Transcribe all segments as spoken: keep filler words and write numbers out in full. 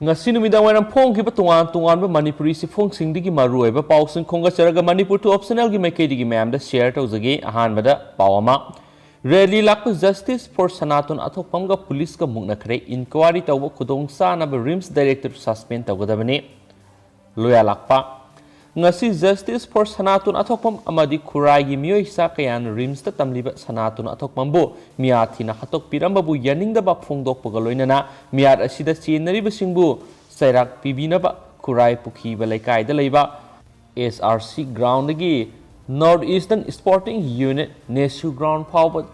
ꯉꯁꯤ ꯅꯨꯃꯤꯗꯥꯡ ꯋꯥꯏꯔꯝ ꯐꯣꯡꯈꯤꯕ ꯇꯣꯉꯥꯟ ꯇꯣꯉꯥꯟꯕ ꯃꯅꯤꯄꯨꯔꯤ ꯆꯦꯐꯣꯡꯁꯤꯡꯗꯒꯤ ꯃꯔꯨꯑꯣꯏꯕ ꯄꯥꯎꯁꯤꯡ ꯈꯣꯝꯒꯠꯆꯔꯒ ꯃꯅꯤꯄꯨꯔ ꯇꯨ ꯑꯣꯞꯁꯅꯦꯜꯒꯤ ꯃꯥꯏꯀꯩꯗꯒꯤ ꯃꯌꯥꯝꯗ ꯁꯤꯌꯔ ꯇꯧꯖꯒꯦ꯫ ꯑꯍꯥꯟꯕꯗ ꯄꯥꯎ ꯑꯃ, ꯔꯦꯂꯤ ꯂꯥꯛꯄ Justice for ꯁꯅꯥꯇꯣꯟ ꯑꯊꯣꯛꯄꯝꯒ ꯄꯨꯂꯤꯁꯀ ꯃꯨꯛꯅꯈ꯭ꯔꯦ, ꯏꯟꯀ꯭ꯋꯥꯔꯤ ꯇꯧꯕ ꯈꯨꯗꯣꯡ ꯆꯥꯅꯕ ꯔꯤꯝꯁ ꯗꯥꯏꯔꯦꯛꯇꯔ ꯁꯁꯄꯦꯟ ꯇꯧꯒꯗꯕꯅꯤ꯫ ꯂꯣꯌꯥ ꯂꯥꯛꯄ, ꯉꯁꯤ Justice for ꯁꯅꯥꯇꯣꯟ ꯑꯊꯣꯛꯄꯝ ꯑꯃꯗꯤ ꯈꯨꯔꯥꯏꯒꯤ ꯃꯤꯑꯣꯏ ꯆꯥ ꯀꯌꯥꯅ ꯔꯤꯝꯁꯇ ꯇꯝꯂꯤꯕ ꯁꯅꯥꯇꯣꯟ ꯑꯊꯣꯛꯄꯝꯕꯨ ꯃꯤꯌꯥꯊꯤꯅ ꯍꯥꯠꯇꯣꯛꯄꯤꯔꯝꯕꯕꯨ ꯌꯥꯅꯤꯡꯗꯕ ꯐꯣꯡꯗꯣꯛꯄꯒ ꯂꯣꯏꯅꯅ ꯃꯤꯌꯥꯠ ꯑꯁꯤꯗ ꯆꯦꯟꯅꯔꯤꯕꯁꯤꯡꯕꯨ ꯆꯩꯔꯥꯛ ꯄꯤꯕꯤꯅꯕ ꯈꯨꯔꯥꯏ ꯄꯨꯈꯤꯕ ꯂꯩꯀꯥꯏꯗ ꯂꯩꯕ ꯑꯦꯁ ꯑꯥꯔ ꯁꯤ ꯒ꯭ꯔꯥꯎꯟꯗꯒꯤ North Eastern Sporting Unit, ꯅꯦꯁꯨ ꯒ꯭ꯔꯥꯎꯟ ꯐꯥꯎꯕ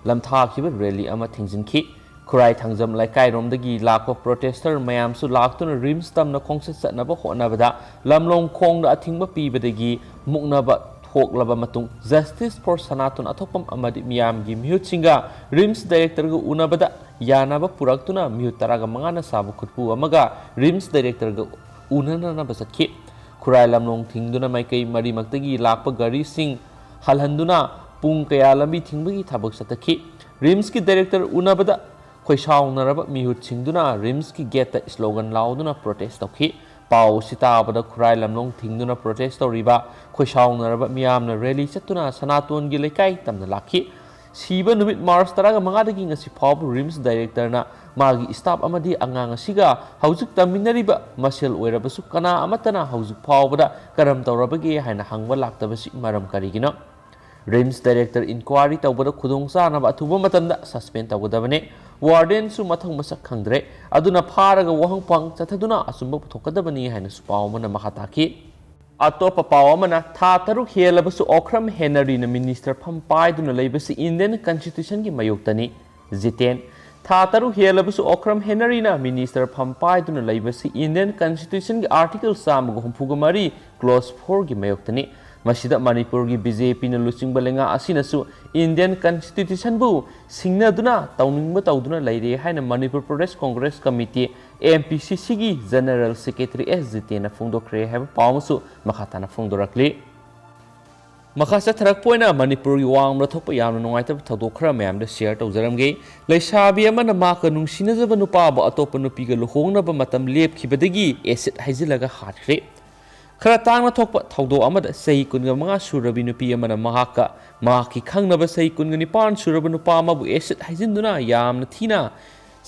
ꯂꯝꯊꯥꯈꯤꯕ ꯔꯦꯂꯤ ꯑꯃ ꯊꯤꯡꯖꯤꯟꯈꯤ꯫ ꯈꯨꯔꯥꯏ ꯊꯥꯡꯖꯝ ꯂꯩꯀꯥꯏꯔꯣꯝꯗꯒꯤ ꯂꯥꯛꯄ ꯄ꯭ꯔꯣꯇꯦꯁꯇꯔ ꯃꯌꯥꯝꯁꯨ ꯂꯥꯛꯇꯨꯅ ꯔꯤꯝꯁ ꯇꯝꯅ ꯈꯣꯡꯆꯠ ꯆꯠꯅꯕ ꯍꯣꯠꯅꯕꯗ ꯂꯝꯂꯣꯡ ꯈꯣꯡꯗ ꯑꯊꯤꯡꯕ ꯄꯤꯕꯗꯒꯤ ꯃꯨꯛꯅꯕ ꯊꯣꯛꯂꯕ ꯃꯇꯨꯡ Justice for ꯁꯅꯥꯇꯣꯟ ꯑꯊꯣꯛꯄꯝ ꯑꯃꯗꯤ ꯃꯤꯌꯥꯝꯒꯤ ꯃꯤꯍꯨꯠꯁꯤꯡꯒ ꯔꯤꯝꯁ ꯗꯥꯏꯔꯦꯛꯇꯔꯒ ꯎꯅꯕꯗ ꯌꯥꯅꯕ ꯄꯨꯔꯛꯇꯨꯅ ꯃꯤꯍꯨꯠ ꯇꯔꯥꯒ ꯃꯉꯥꯅ ꯁꯥꯕ ꯈꯨꯠꯄꯨ ꯑꯃꯒ ꯔꯤꯝꯁ ꯗꯥꯏꯔꯦꯛꯇꯔꯒ ꯎꯅꯅꯅꯕ ꯆꯠꯈꯤ꯫ ꯈꯨꯔꯥꯏ ꯂꯝꯂꯣꯡ ꯊꯤꯡꯗꯨꯅ ꯃꯥꯏꯀꯩ ꯃꯔꯤꯃꯛꯇꯒꯤ ꯂꯥꯛꯄ ꯒꯥꯔꯤꯁꯤꯡ ꯍꯜꯍꯟꯗꯨꯅ ꯄꯨꯡ ꯀꯌꯥ ꯂꯝꯕꯤ ꯊꯤꯡꯕꯒꯤ ꯊꯕꯛ ꯆꯠꯊꯈꯤ꯫ ꯔꯤꯝꯁꯀꯤ ꯗꯥꯏꯔꯦꯛꯇꯔ ꯎꯅꯕꯗ ꯈꯣꯏꯁꯥꯎꯅꯔꯕ ꯃꯤꯍꯨꯠꯁꯤꯡꯗꯨꯅ ꯔꯤꯝꯁꯀꯤ ꯒꯦꯠꯇ ꯁ꯭ꯂꯣꯒꯟ ꯂꯥꯎꯗꯨꯅ ꯄ꯭ꯔꯣꯇꯦꯁ ꯇꯧꯈꯤ꯫ ꯄꯥꯎ ꯑꯁꯤ ꯇꯥꯕꯗ ꯈꯨꯔꯥꯏ ꯂꯝꯂꯣꯡ ꯊꯤꯡꯗꯨꯅ ꯄ꯭ꯔꯣꯇꯦꯁ ꯇꯧꯔꯤꯕ ꯈꯣꯏꯁꯥꯎꯅꯔꯕ ꯃꯤꯌꯥꯝꯅ ꯔꯦꯂꯤ ꯆꯠꯇꯨꯅ ꯁꯅꯥꯇꯣꯟꯒꯤ ꯂꯩꯀꯥꯏ ꯇꯝꯅ ꯂꯥꯛꯈꯤ꯫ ꯁꯤꯕ ꯅꯨꯃꯤꯠ ꯃꯥꯔꯆ ꯇꯔꯥꯒ ꯃꯉꯥꯗꯒꯤ ꯉꯁꯤ ꯐꯥꯎꯕ ꯔꯤꯝꯁ ꯗꯥꯏꯔꯦꯛꯇꯔꯅ ꯃꯥꯒꯤ ꯁ꯭ꯇꯥꯐ ꯑꯃꯗꯤ ꯑꯉꯥꯡ ꯑꯁꯤꯒ ꯍꯧꯖꯤꯛ ꯇꯝꯃꯤꯟꯅꯔꯤꯕ ꯃꯁꯦꯜ ꯑꯣꯏꯔꯕꯁꯨ ꯀꯅꯥ ꯑꯃꯠꯇꯅ ꯍꯧꯖꯤꯛ ꯐꯥꯎꯕꯗ ꯀꯔꯝ ꯇꯧꯔꯕꯒꯦ ꯍꯥꯏꯅ ꯍꯪꯕ ꯂꯥꯛꯇꯕꯁꯤ ꯃꯔꯝ ꯀꯔꯤꯒꯤꯅꯣ? ꯔꯤꯝꯁ ꯗꯥꯏꯔꯦꯛꯇꯔ ꯏꯟꯀ꯭ꯋꯥꯔꯤ ꯇꯧꯕꯗ ꯈꯨꯗꯣꯡꯆꯥꯅꯕ ꯑꯊꯨꯕ ꯃꯇꯝꯗ ꯁꯁꯄꯦꯟ ꯇꯧꯒꯗꯕꯅꯤ꯫ ꯋꯥꯔꯗꯦꯟꯁꯨ ꯃꯊꯧ ꯃꯁꯛ ꯈꯪꯗ꯭ꯔꯦ꯫ ꯑꯗꯨꯅ ꯐꯥꯔꯒ ꯋꯥꯍꯪ ꯄꯥꯎꯍꯪ ꯆꯠꯊꯗꯨꯅ ꯑꯆꯨꯝꯕ ꯄꯨꯊꯣꯛꯀꯗꯕꯅꯤ ꯍꯥꯏꯅꯁꯨ ꯄꯥꯎ ꯑꯃꯅ ꯃꯈꯥ ꯇꯥꯈꯤ꯫ ꯑꯇꯣꯞꯄ ꯄꯥꯎ ꯑꯃꯅ, ꯊꯥ ꯇꯔꯨꯛ ꯍꯦꯜꯂꯕꯁꯨ ꯑꯣꯀ꯭ꯔꯝ ꯍꯦꯅꯔꯤꯅ ꯃꯤꯅꯤꯁꯇꯔ ꯐꯝ ꯄꯥꯏꯗꯨꯅ ꯂꯩꯕꯁꯤ ꯏꯟꯗꯤꯌꯟ ꯀꯟꯁꯇꯤꯇ꯭ꯌꯨꯁꯟꯒꯤ ꯃꯥꯌꯣꯛꯇꯅꯤ꯫ ꯖꯤꯇꯦꯟ, ꯊꯥ ꯇꯔꯨꯛ ꯍꯦꯜꯂꯕꯁꯨ ꯑꯣꯀ꯭ꯔꯝ ꯍꯦꯅꯔꯤꯅ ꯃꯤꯅꯤꯁꯇꯔ ꯐꯝ ꯄꯥꯏꯗꯨꯅ ꯂꯩꯕꯁꯤ ꯏꯟꯗꯤꯌꯟ ꯀꯟꯁꯇꯤꯇ꯭ꯌꯨꯁꯟꯒꯤ ꯑꯥꯔꯇꯤꯀꯜ ꯆꯥꯝꯃꯒ ꯍꯨꯝꯐꯨꯒ ꯃꯔꯤ, ꯀ꯭ꯂꯣꯖ ꯐꯣꯔꯒꯤ ꯃꯥꯌꯣꯛꯇꯅꯤ꯫ ꯃꯁꯤꯗ ꯃꯅꯤꯄꯨꯔꯒꯤ ꯕꯤ ꯖꯦ ꯄꯤꯅ ꯂꯨꯆꯤꯡꯕ ꯂꯩꯉꯥꯛ ꯑꯁꯤꯅꯁꯨ ꯏꯟꯗꯤꯌꯟ ꯀꯟꯁꯇꯤꯇ꯭ꯌꯨꯁꯟꯕꯨ ꯁꯤꯡꯅꯗꯨꯅ ꯇꯧꯅꯤꯡꯕ ꯇꯧꯗꯨꯅ ꯂꯩꯔꯦ ꯍꯥꯏꯅ Manipur Pradesh Congress committee, M P ꯁꯤ ꯁꯤꯒꯤ ꯖꯦꯅꯔꯦꯜ ꯁꯦꯀ꯭ꯔꯦꯇꯔꯤ ꯑꯦꯁ ꯖꯤꯇꯦꯟꯅ ꯐꯣꯡꯗꯣꯛꯈ꯭ꯔꯦ ꯍꯥꯏꯕ ꯄꯥꯎ ꯑꯃꯁꯨ ꯃꯈꯥ ꯇꯥꯅ ꯐꯣꯡꯗꯣꯔꯛꯂꯤ꯫ ꯃꯈꯥ ꯆꯠꯊꯔꯛꯄ ꯑꯣꯏꯅ ꯃꯅꯤꯄꯨꯔꯒꯤ ꯋꯥꯡꯃꯗ ꯊꯣꯛꯄ ꯌꯥꯝꯅ ꯅꯨꯡꯉꯥꯏꯇꯕ ꯊꯧꯗꯣꯛ ꯈꯔ ꯃꯌꯥꯝꯗ share ꯇꯧꯖꯔꯝꯒꯦ꯫ ꯂꯩꯁꯥꯕꯤ ꯑꯃꯅ ꯃꯍꯥꯛꯀ ꯅꯨꯡꯁꯤꯅꯖꯕ ꯅꯨꯄꯥꯕꯨ ꯑꯇꯣꯞꯄ ꯅꯨꯄꯤꯒ ꯂꯨꯍꯣꯡꯅꯕ ꯃꯇꯝ ꯂꯦꯞꯈꯤꯕꯗꯒꯤ acid ꯍꯩꯖꯤꯜꯂꯒ ꯍꯥꯠꯈ꯭ꯔꯦ꯫ ꯈꯔ ꯇꯥꯡꯅ ꯊꯣꯛꯄ ꯊꯧꯗꯣꯛ ꯑꯃꯗ ꯆꯍꯤ ꯀꯨꯟꯒ ꯃꯉꯥ ꯁꯨꯔꯕꯤ ꯅꯨꯄꯤ ꯑꯃꯅ ꯃꯍꯥꯛꯀ ꯃꯍꯥꯛꯀꯤ ꯈꯪꯅꯕ ꯆꯍꯤ ꯀꯨꯟꯒ ꯅꯤꯄꯥꯟ ꯁꯨꯔꯕ ꯅꯨꯄꯥ ꯑꯃꯕꯨ acid ꯍꯩꯖꯤꯟꯗꯨꯅ ꯌꯥꯝꯅ ꯊꯤꯅ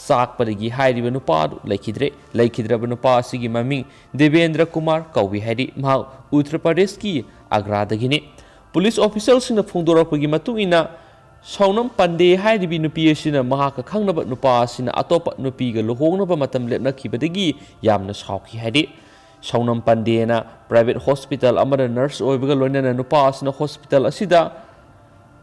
ꯆꯥꯛꯄꯗꯒꯤ ꯍꯥꯏꯔꯤꯕ ꯅꯨꯄꯥ ꯑꯗꯨ ꯂꯩꯈꯤꯗ꯭ꯔꯦ꯫ ꯂꯩꯈꯤꯗ꯭ꯔꯕ ꯅꯨꯄꯥ ꯑꯁꯤꯒꯤ ꯃꯃꯤꯡ ꯗꯦꯕꯦꯟꯗ꯭ꯔ ꯀꯨꯃꯥꯔ ꯀꯧꯏ ꯍꯥꯏꯔꯤ꯫ ꯃꯍꯥꯛ ꯎꯠꯇꯔ ꯄ꯭ꯔꯗꯦꯁꯀꯤ ꯑꯒ꯭ꯔꯥꯗꯒꯤꯅꯤ꯫ ꯄꯨꯂꯤꯁ ꯑꯣꯐꯤꯁꯤꯌꯦꯜꯁꯤꯡꯅ ꯐꯣꯡꯗꯣꯔꯛꯄꯒꯤ ꯃꯇꯨꯡ ꯏꯟꯅ, ꯁꯣꯅꯝ ꯄꯥꯟꯗꯦ ꯍꯥꯏꯔꯤꯕꯤ ꯅꯨꯄꯤ ꯑꯁꯤꯅ ꯃꯍꯥꯛꯀ ꯈꯪꯅꯕ ꯅꯨꯄꯥ ꯑꯁꯤꯅ ꯑꯇꯣꯞꯄ ꯅꯨꯄꯤꯒ ꯂꯨꯍꯣꯡꯅꯕ ꯃꯇꯝ ꯂꯦꯞꯅꯈꯤꯕꯗꯒꯤ ꯌꯥꯝꯅ ꯁꯥꯎꯈꯤ ꯍꯥꯏꯔꯤ꯫ ꯁꯣꯅꯝ ꯄꯥꯟꯗꯦꯅ private hospital ꯑꯃꯗ nurse ꯑꯣꯏꯕꯒ ꯂꯣꯏꯅꯅ ꯅꯨꯄꯥ ꯑꯁꯤꯅ hospital ꯑꯁꯤꯗ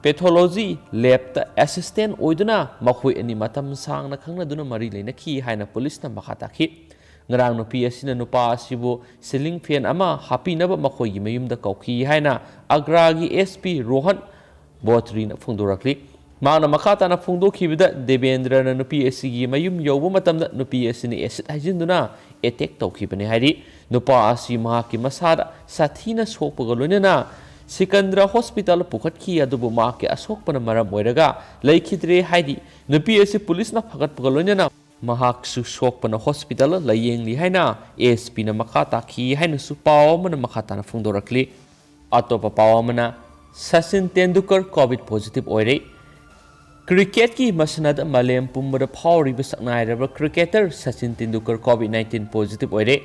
pathology labꯇ assistant ꯑꯣꯏꯗꯨꯅ ꯃꯈꯣꯏ ꯑꯅꯤ ꯃꯇꯝ ꯁꯥꯡꯅ ꯈꯪꯅꯗꯨꯅ ꯃꯔꯤ ꯂꯩꯅꯈꯤ ꯍꯥꯏꯅ ꯄꯨꯂꯤꯁꯅ ꯃꯈꯥ ꯇꯥꯈꯤ꯫ ꯉꯔꯥꯡ ꯅꯨꯄꯤ ꯑꯁꯤꯅ ꯅꯨꯄꯥ ꯑꯁꯤꯕꯨ ceiling fan ꯑꯃ ꯍꯥꯞꯄꯤꯅꯕ ꯃꯈꯣꯏꯒꯤ ꯃꯌꯨꯝꯗ ꯀꯧꯈꯤ ꯍꯥꯏꯅ ꯑꯒ꯭ꯔꯥꯒꯤ S P ꯔꯣꯍꯟ ꯕꯣꯇ꯭ꯔꯤꯅ ꯐꯣꯡꯗꯣꯔꯛꯂꯤ꯫ ꯃꯍꯥꯛꯅ ꯃꯈꯥ ꯇꯥꯅ ꯐꯣꯡꯗꯣꯛꯈꯤꯕꯗ, ꯗꯦꯕꯦꯟꯗ꯭ꯔꯅ ꯅꯨꯄꯤ ꯑꯁꯤꯒꯤ ꯃꯌꯨꯝ ꯌꯧꯕ ꯃꯇꯝꯗ ꯅꯨꯄꯤ ꯑꯁꯤꯅ acid ꯍꯩꯖꯤꯟꯗꯨꯅ attack ꯇꯧꯈꯤꯕꯅꯤ ꯍꯥꯏꯔꯤ꯫ ꯅꯨꯄꯥ ꯑꯁꯤ ꯃꯍꯥꯛꯀꯤ ꯃꯁꯥꯗ ꯁꯥꯊꯤꯅ ꯁꯣꯛꯄꯒ ꯂꯣꯏꯅꯅ ꯁꯤꯀꯟꯗ꯭ꯔ hospital ꯄꯨꯈꯠꯈꯤ, ꯑꯗꯨꯕꯨ ꯃꯍꯥꯛꯀꯤ ꯑꯁꯣꯛꯄꯅ ꯃꯔꯝ ꯑꯣꯏꯔꯒ ꯂꯩꯈꯤꯗ꯭ꯔꯦ ꯍꯥꯏꯔꯤ꯫ ꯅꯨꯄꯤ ꯑꯁꯤ ꯄꯨꯂꯤꯁꯅ ꯐꯒꯠꯄꯒ ꯂꯣꯏꯅꯅ ꯃꯍꯥꯛꯁꯨ ꯁꯣꯛꯄꯅ hospital ꯂꯥꯌꯦꯡꯂꯤ ꯍꯥꯏꯅ S Pꯅ ꯃꯈꯥ ꯇꯥꯈꯤ ꯍꯥꯏꯅꯁꯨ ꯄꯥꯎ ꯑꯃꯅ ꯃꯈꯥ ꯇꯥꯅ ꯐꯣꯡꯗꯣꯔꯛꯂꯤ꯫ ꯑꯇꯣꯞꯄ ꯄꯥꯎ ꯑꯃꯅ, ꯁꯆꯤꯟ ꯇꯦꯟꯗꯨꯜꯀꯔ COVID positive ꯑꯣꯏꯔꯦ꯫ Cricketꯀꯤ ꯃꯁꯥꯟꯅꯗ ꯃꯥꯂꯦꯝ ꯄꯨꯝꯕꯗ ꯐꯥꯎꯔꯤꯕ ꯁꯛꯅꯥꯏꯔꯕ cricketer Sachin Tendulkar COVID nineteen positive ꯑꯣꯏꯔꯦ꯫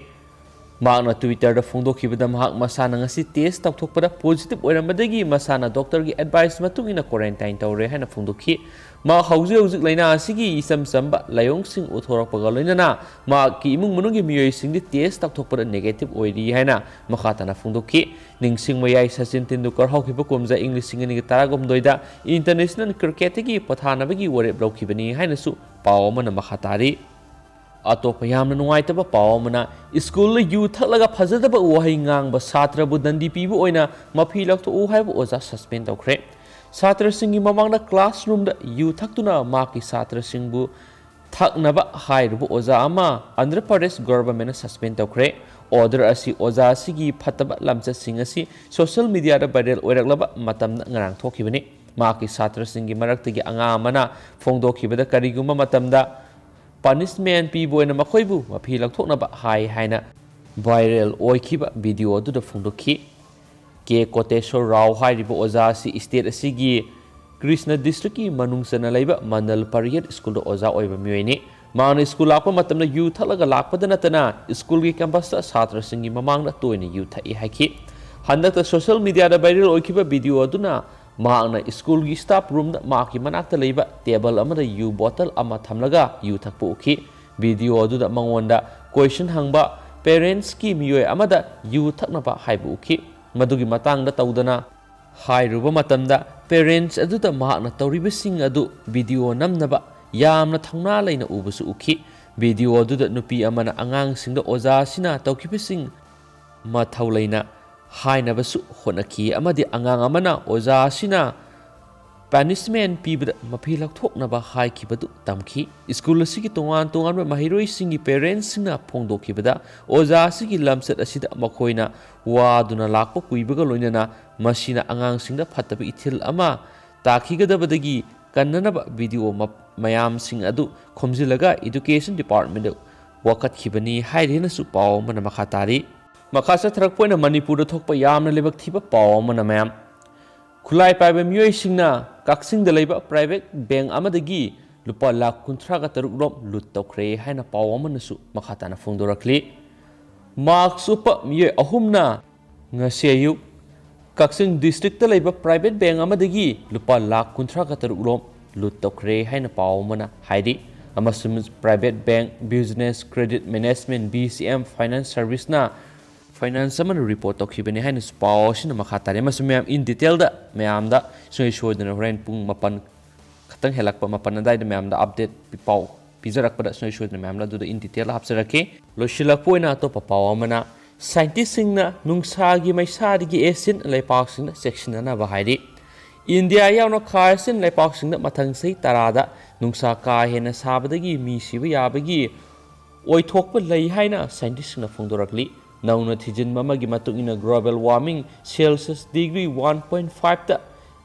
ꯃꯍꯥꯛꯅ Twitterꯗ ꯐꯣꯡꯗꯣꯛꯈꯤꯕꯗ, ꯃꯍꯥꯛ ꯃꯁꯥꯅ ꯉꯁꯤ test ꯇꯧꯊꯣꯛꯄꯗ positive ꯑꯣꯏꯔꯝꯕꯗꯒꯤ ꯃꯁꯥꯅ doctorꯒꯤ advice ꯃꯇꯨꯡ ꯏꯟꯅ quarantine ꯇꯧꯔꯦ ꯍꯥꯏꯅ ꯐꯣꯡꯗꯣꯛꯈꯤ꯫ ꯃꯍꯥꯛ ꯍꯧꯖꯤꯛ ꯍꯧꯖꯤꯛ ꯂꯥꯏꯅꯥ ꯑꯁꯤꯒꯤ ꯏꯆꯝ ꯆꯝꯕ ꯂꯥꯏꯑꯣꯡꯁꯤꯡ ꯎꯠꯊꯣꯔꯛꯄꯒ ꯂꯣꯏꯅꯅ ꯃꯍꯥꯛꯀꯤ ꯏꯃꯨꯡ ꯃꯅꯨꯡꯒꯤ ꯃꯤꯑꯣꯏꯁꯤꯡꯗꯤ test ꯇꯧꯊꯣꯛꯄꯗ negative ꯑꯣꯏꯔꯤ ꯍꯥꯏꯅ ꯃꯈꯥ ꯇꯥꯅ ꯐꯣꯡꯗꯣꯛꯈꯤ꯫ ꯅꯤꯡꯁꯤꯡꯕ ꯌꯥꯏ, ꯁꯆꯤꯟ ꯇꯦꯟꯗꯨꯜꯀꯔ ꯍꯧꯈꯤꯕ ꯀꯨꯝꯖꯥ ꯏꯪ ꯂꯤꯁꯤꯡ ꯑꯅꯤꯒ ꯇꯔꯥꯍꯨꯝꯗꯣꯏꯗ international cricketꯇꯒꯤ ꯄꯣꯊꯥꯅꯕꯒꯤ ꯋꯥꯔꯦꯞ ꯂꯧꯈꯤꯕꯅꯤ ꯍꯥꯏꯅꯁꯨ ꯄꯥꯎ ꯑꯃꯅ ꯃꯈꯥ ꯇꯥꯔꯤ꯫ ꯑꯇꯣꯞꯄ ꯌꯥꯝꯅ ꯅꯨꯡꯉꯥꯏꯇꯕ ꯄꯥꯎ ꯑꯃꯅ, ꯁ꯭ꯀꯨꯜꯗ ꯌꯨ ꯊꯛꯂꯒ ꯐꯖꯗꯕ ꯋꯥꯍꯩ ꯉꯥꯡꯕ ꯁꯥꯇ꯭ꯔꯕꯨ ꯗꯟꯗꯤ ꯄꯤꯕ ꯑꯣꯏꯅ ꯃꯐꯤ ꯂꯧꯊꯣꯛꯎ ꯍꯥꯏꯕ ꯑꯣꯖꯥ suspend ꯇꯧꯈ꯭ꯔꯦ꯫ ꯁꯥꯇ꯭ꯔꯁꯤꯡꯒꯤ ꯃꯃꯥꯡꯗ classroomꯗ ꯌꯨ ꯊꯛꯇꯨꯅ ꯃꯍꯥꯛꯀꯤ ꯁꯥꯇ꯭ꯔꯁꯤꯡꯕꯨ ꯊꯛꯅꯕ ꯍꯥꯏꯔꯨꯕ ꯑꯣꯖꯥ ꯑꯃ ꯑꯟꯙ꯭ꯔ ꯄ꯭ꯔꯗꯦꯁ ꯒꯣꯚꯔꯟꯃꯦꯟꯠꯅ ꯁꯁꯄꯦꯟ ꯇꯧꯈ꯭ꯔꯦ꯫ ꯑꯣꯔꯗꯔ ꯑꯁꯤ ꯑꯣꯖꯥ ꯑꯁꯤꯒꯤ ꯐꯠꯇꯕ ꯂꯝꯆꯠꯁꯤꯡ ꯑꯁꯤ ꯁꯣꯁꯤꯌꯦꯜ ꯃꯤꯗꯤꯌꯥꯗ ꯚꯥꯏꯔꯦꯜ ꯑꯣꯏꯔꯛꯂꯕ ꯃꯇꯝꯗ ꯉꯔꯥꯡ ꯊꯣꯛꯈꯤꯕꯅꯤ꯫ ꯃꯍꯥꯛꯀꯤ ꯁꯥꯇ꯭ꯔꯁꯤꯡꯒꯤ ꯃꯔꯛꯇꯒꯤ ꯑꯉꯥꯡ ꯑꯃꯅ ꯐꯣꯡꯗꯣꯛꯈꯤꯕꯗ, ꯀꯔꯤꯒꯨꯝꯕ ꯃꯇꯝꯗ ꯄꯅꯤꯁꯃꯦꯟꯠ ꯄꯤꯕ ꯑꯣꯏꯅ ꯃꯈꯣꯏꯕꯨ ꯃꯐꯤ ꯂꯧꯊꯣꯛꯅꯕ ꯍꯥꯏ ꯍꯥꯏꯅ ꯚꯥꯏꯔꯦꯜ ꯑꯣꯏꯈꯤꯕ ꯚꯤꯗꯤꯑꯣ ꯑꯗꯨꯗ ꯐꯣꯡꯗꯣꯛꯈꯤ꯫ ꯀꯦ ꯀꯣꯇꯦꯁꯣꯔ ꯔꯥꯎ ꯍꯥꯏꯔꯤꯕ ꯑꯣꯖꯥ ꯑꯁꯤ ꯁ꯭ꯇꯦꯠ ꯑꯁꯤꯒꯤ ꯀ꯭ꯔꯤꯁꯅ ꯗꯤꯁꯇ꯭ꯔꯤꯛꯀꯤ ꯃꯅꯨꯡ ꯆꯟꯅ ꯂꯩꯕ ꯃꯟꯗꯜ ꯄꯔꯤꯌꯠ ꯁ꯭ꯀꯨꯜꯗ ꯑꯣꯖꯥ ꯑꯣꯏꯕ ꯃꯤꯑꯣꯏꯅꯤ꯫ ꯃꯍꯥꯛꯅ ꯁ꯭ꯀꯨꯜ ꯂꯥꯛꯄ ꯃꯇꯝꯗ ꯌꯨ ꯊꯛꯂꯒ ꯂꯥꯛꯄꯗ ꯅꯠꯇꯅ ꯁ꯭ꯀꯨꯜꯒꯤ ꯀꯦꯝꯄꯁꯇ ꯁꯥꯇ꯭ꯔꯁꯤꯡꯒꯤ ꯃꯃꯥꯡꯗ ꯇꯣꯏꯅ ꯌꯨ ꯊꯛꯏ ꯍꯥꯏꯈꯤ꯫ ꯍꯟꯗꯛꯇ ꯁꯣꯁꯤꯌꯦꯜ ꯃꯤꯗꯤꯌꯥꯗ ꯚꯥꯏꯔꯦꯜ ꯑꯣꯏꯈꯤꯕ ꯚꯤꯗꯤꯑꯣ ꯑꯗꯨꯅ ꯃꯍꯥꯛꯅ ꯁ꯭ꯀꯨꯜꯒꯤ ꯁ꯭ꯇꯥꯐ ꯔꯨꯝꯗ ꯃꯍꯥꯛꯀꯤ ꯃꯅꯥꯛꯇ ꯂꯩꯕ ꯇꯦꯕꯜ ꯑꯃꯗ ꯌꯨ ꯕꯣꯇꯜ ꯑꯃ ꯊꯝꯂꯒ ꯌꯨ ꯊꯛꯄ ꯎꯈꯤ꯫ ꯚꯤꯗꯤꯑꯣ ꯑꯗꯨꯗ ꯃꯉꯣꯟꯗ ꯀꯣꯏꯁꯟ ꯍꯪꯕ ꯄꯦꯔꯦꯟꯠꯁꯀꯤ ꯃꯤꯑꯣꯏ ꯑꯃꯗ ꯌꯨ ꯊꯛꯅꯕ ꯍꯥꯏꯕ ꯎꯈꯤ꯫ ꯃꯗꯨꯒꯤ ꯃꯇꯥꯡꯗ ꯇꯧꯗꯅ ꯍꯥꯏꯔꯨꯕ ꯃꯇꯝꯗ, ꯄꯦꯔꯦꯟꯠꯁ ꯑꯗꯨꯗ ꯃꯍꯥꯛꯅ ꯇꯧꯔꯤꯕꯁꯤꯡ ꯑꯗꯨ ꯚꯤꯗꯤꯑꯣ ꯅꯝꯅꯕ ꯌꯥꯝꯅ ꯊꯧꯅꯥ ꯂꯩꯅ ꯎꯕꯁꯨ ꯎꯈꯤ꯫ ꯚꯤꯗꯤꯑꯣ ꯑꯗꯨꯗ ꯅꯨꯄꯤ ꯑꯃꯅ ꯑꯉꯥꯡꯁꯤꯡꯗ ꯑꯣꯖꯥ ꯑꯁꯤꯅ ꯇꯧꯈꯤꯕꯁꯤꯡ ꯃꯊꯧ ꯂꯩꯅ ꯍꯥꯏꯅꯕꯁꯨ ꯍꯣꯠꯅꯈꯤ ꯑꯃꯗꯤ ꯑꯉꯥꯡ ꯑꯃꯅ ꯑꯣꯖꯥ ꯑꯁꯤꯅ ꯄꯅꯤꯁꯃꯦꯟꯠ ꯄꯤꯕꯗ ꯃꯐꯤ ꯂꯧꯊꯣꯛꯅꯕ ꯍꯥꯏꯈꯤꯕꯗꯨ ꯇꯝꯈꯤ꯫ ꯁ꯭ꯀꯨꯜ ꯑꯁꯤꯒꯤ ꯇꯣꯉꯥꯟ ꯇꯣꯉꯥꯟꯕ ꯃꯍꯩꯔꯣꯏꯁꯤꯡꯒꯤ ꯄꯦꯔꯦꯟꯠꯁꯁꯤꯡꯅ ꯐꯣꯡꯗꯣꯛꯈꯤꯕꯗ, ꯑꯣꯖꯥ ꯑꯁꯤꯒꯤ ꯂꯝꯆꯠ ꯑꯁꯤꯗ ꯃꯈꯣꯏꯅ ꯋꯥꯗꯨꯅ ꯂꯥꯛꯄ ꯀꯨꯏꯕꯒ ꯂꯣꯏꯅꯅ ꯃꯁꯤꯅ ꯑꯉꯥꯡꯁꯤꯡꯗ ꯐꯠꯇꯕ ꯏꯊꯤꯜ ꯑꯃ ꯇꯥꯈꯤꯒꯗꯕꯗꯒꯤ ꯀꯟꯅꯅꯕ ꯚꯤꯗꯤꯑꯣ ꯃ-, ꯃꯌꯥꯝꯁꯤꯡ ꯑꯗꯨ ꯈꯣꯝꯖꯤꯜꯂꯒ ꯏꯗꯨꯀꯦꯁꯟ ꯗꯤꯄꯥꯔꯠꯃꯦꯟꯠꯇ ꯋꯥꯀꯠꯈꯤꯕꯅꯤ ꯍꯥꯏꯔꯦꯅꯁꯨ ꯄꯥꯎ ꯑꯃꯅ ꯃꯈꯥ ꯇꯥꯔꯤ꯫ ꯃꯈꯥ ꯆꯠꯊꯔꯛꯄ ꯑꯣꯏꯅ ꯃꯅꯤꯄꯨꯔꯗ ꯊꯣꯛꯄ ꯌꯥꯝꯅ ꯂꯥꯏꯕꯛ ꯊꯤꯕ ꯄꯥꯎ ꯑꯃꯅ ꯃꯌꯥꯝ ꯈꯨꯠꯂꯥꯏ ꯄꯥꯏꯕ ꯃꯤꯑꯣꯏꯁꯤꯡꯅ ꯀꯛꯆꯤꯡꯗ ꯂꯩꯕ ꯄ꯭ꯔꯥꯏꯚꯦꯠ ꯕꯦꯡꯛ ꯑꯃꯗꯒꯤ ꯂꯨꯄꯥ ꯂꯥꯈ ꯀꯨꯟꯊ꯭ꯔꯥꯒ ꯇꯔꯨꯛ ꯔꯣꯝ ꯂꯨꯠ ꯇꯧꯈ꯭ꯔꯦ ꯍꯥꯏꯅ ꯄꯥꯎ ꯑꯃꯅꯁꯨ ꯃꯈꯥ ꯇꯥꯅ ꯐꯣꯡꯗꯣꯔꯛꯂꯤ꯫ ꯃꯥꯛꯁ ꯎꯞꯄ ꯃꯤꯑꯣꯏ ꯑꯍꯨꯝꯅ ꯉꯁꯤ ꯑꯌꯨꯛ ꯀꯛꯆꯤꯡ ꯗꯤꯁꯇ꯭ꯔꯤꯛꯇ ꯂꯩꯕ ꯄ꯭ꯔꯥꯏꯚꯦꯠ ꯕꯦꯡꯛ ꯑꯃꯗꯒꯤ ꯂꯨꯄꯥ ꯂꯥꯈ ꯀꯨꯟꯊ꯭ꯔꯥꯒ ꯇꯔꯨꯛ ꯔꯣꯝ ꯂꯨꯠ ꯇꯧꯈ꯭ꯔꯦ ꯍꯥꯏꯅ ꯄꯥꯎ ꯑꯃꯅ ꯍꯥꯏꯔꯤ꯫ ꯑꯃꯁꯨꯡ private bank business credit management, B C M, finance ꯁꯔꯚꯤꯁꯅ ꯐꯥꯏꯅꯥꯟꯁ ꯑꯃꯅ ꯔꯤꯄꯣꯔꯠ ꯇꯧꯈꯤꯕꯅꯤ ꯍꯥꯏꯅꯁꯨ ꯄꯥꯎ ꯑꯁꯤꯅ ꯃꯈꯥ ꯇꯥꯔꯤ꯫ ꯑꯃꯁꯨꯡ ꯃꯌꯥꯝ in detailꯗ ꯃꯌꯥꯝꯗ ꯁꯨꯡꯁꯣꯏ ꯁꯣꯏꯗꯅ ꯍꯣꯔꯦꯟ ꯄꯨꯡ ꯃꯥꯄꯟ ꯈꯛꯇꯪ ꯍꯦꯜꯂꯛꯄ, ꯃꯥꯄꯟ ꯑꯗꯥꯏꯗ ꯃꯌꯥꯝꯗ update ꯄꯤ-, ꯄꯥꯎ ꯄꯤꯖꯔꯛꯄꯗ ꯁꯨꯡꯁꯣꯏ ꯁꯣꯏꯗꯅ ꯃꯌꯥꯝꯗ ꯑꯗꯨꯗ in detailꯗ ꯍꯥꯞꯆꯔꯛꯀꯦ꯫ ꯂꯣꯏꯁꯤꯜꯂꯛꯄ ꯑꯣꯏꯅ ꯑꯇꯣꯞꯄ ꯄꯥꯎ ꯑꯃꯅ, ꯁꯥꯏꯟꯇꯤꯁꯁꯤꯡꯅ ꯅꯨꯡꯁꯥꯒꯤ ꯃꯩꯁꯥꯗꯒꯤ ꯑꯦꯁꯤꯗ ꯂꯩꯄꯥꯛꯁꯤꯡꯗ ꯆꯦꯛꯁꯤꯟꯅꯅꯕ ꯍꯥꯏꯔꯤ꯫ ꯏꯟꯗꯤꯌꯥ ꯌꯥꯎꯅ ꯈꯥ ꯑꯦꯁꯤꯌꯥꯟ ꯂꯩꯄꯥꯛꯁꯤꯡꯗ ꯃꯊꯪ ꯆꯍꯤ ꯇꯔꯥꯗ ꯅꯨꯡꯁꯥ ꯀꯥ ꯍꯦꯟꯅ ꯁꯥꯕꯗꯒꯤ ꯃꯤ ꯁꯤꯕ ꯌꯥꯕꯒꯤ ꯑꯣꯏꯊꯣꯛꯄ ꯂꯩ ꯍꯥꯏꯅ ꯁꯥꯏꯟꯇꯤꯁꯁꯤꯡꯅ ꯐꯣꯡꯗꯣꯔꯛꯂꯤ꯫ ꯅꯧꯅ ꯊꯤꯖꯤꯟꯕ ꯑꯃꯒꯤ ꯃꯇꯨꯡ ꯏꯟꯅ, global warming Celsius degree one point five ꯇ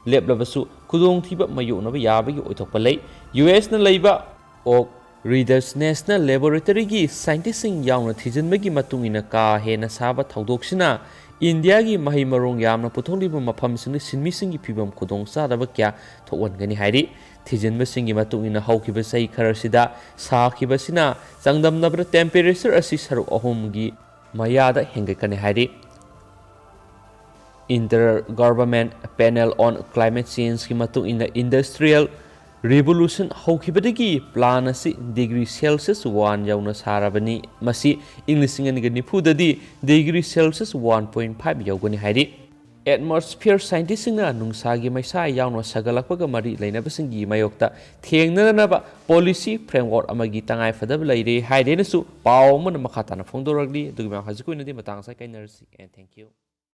ꯂꯦꯞꯂꯕꯁꯨ ꯈꯨꯗꯣꯡꯊꯤꯕ ꯃꯥꯌꯣꯛꯅꯕ ꯌꯥꯕꯒꯤ ꯑꯣꯏꯊꯣꯛꯄ ꯂꯩ꯫ ꯌꯨ ꯑꯦꯁꯅ ꯂꯩꯕ Oak Ridge National Laboratory ꯒꯤ ꯁꯥꯏꯟꯇꯤꯁꯁꯤꯡ ꯌꯥꯎꯅ ꯊꯤꯖꯤꯟꯕꯒꯤ ꯃꯇꯨꯡ ꯏꯟꯅ, ꯀꯥ ꯍꯦꯟꯅ ꯁꯥꯕ ꯊꯧꯗꯣꯛꯁꯤꯅ ꯏꯟꯗꯤꯌꯥꯒꯤ ꯃꯍꯩ ꯃꯔꯣꯡ ꯌꯥꯝꯅ ꯄꯨꯊꯣꯛꯂꯤꯕ ꯃꯐꯝꯁꯤꯡꯗ ꯁꯤꯟꯃꯤꯁꯤꯡꯒꯤ ꯐꯤꯕꯝ ꯈꯨꯗꯣꯡꯆꯥꯗꯕ ꯀꯌꯥ ꯊꯣꯛꯍꯟꯒꯅꯤ ꯍꯥꯏꯔꯤ꯫ ꯊꯤꯖꯤꯟꯕꯁꯤꯡꯒꯤ ꯃꯇꯨꯡ ꯏꯟꯅ, ꯍꯧꯈꯤꯕ ꯆꯍꯤ ꯈꯔꯁꯤꯗ ꯁꯥꯈꯤꯕꯁꯤꯅ ꯆꯥꯡꯗꯝꯅꯕꯗ temperature ꯑꯁꯤ ꯁꯔꯨꯛ ꯑꯍꯨꯝꯒꯤ ꯃꯌꯥꯗ ꯍꯦꯟꯒꯠꯀꯅꯤ ꯍꯥꯏꯔꯤ꯫ Inter Government Panel on Climate Change ꯀꯤ ꯃꯇꯨꯡ ꯏꯟꯅ, Industrial Revolution ꯍꯧꯈꯤꯕꯗꯒꯤ plan ꯑꯁꯤ degree Celsius one ꯌꯧꯅ ꯁꯥꯔꯕꯅꯤ꯫ ꯃꯁꯤ ꯏꯪ ꯂꯤꯁꯤꯡ ꯑꯅꯤꯒ ꯅꯤꯐꯨꯗꯗꯤ degree Celsius one point five ꯌꯧꯒꯅꯤ ꯍꯥꯏꯔꯤ꯫ Atmosphere scientistꯁꯤꯡꯅ ꯅꯨꯡꯁꯥꯒꯤ ꯃꯩꯁꯥ ꯌꯥꯎꯅ ꯁꯥꯒꯠꯂꯛꯄꯒ ꯃꯔꯤ ꯂꯩꯅꯕꯁꯤꯡꯒꯤ ꯃꯥꯌꯣꯛꯇ ꯊꯦꯡꯅꯅꯕ policy framework ꯑꯃꯒꯤ ꯇꯉꯥꯏꯐꯗꯕ ꯂꯩꯔꯦ ꯍꯥꯏꯔꯦꯅꯁꯨ ꯄꯥꯎ ꯑꯃꯅ ꯃꯈꯥ ꯇꯥꯅ ꯐꯣꯡꯗꯣꯔꯛꯂꯤ꯫ ꯑꯗꯨꯒꯤ ꯃꯌꯥꯝ ꯍꯧꯖꯤꯛꯀꯤ ꯑꯣꯏꯅꯗꯤ ꯃꯇꯥꯡ ꯑꯁꯤꯗ ꯀꯥꯏꯅꯔꯁꯤ, and thank you꯫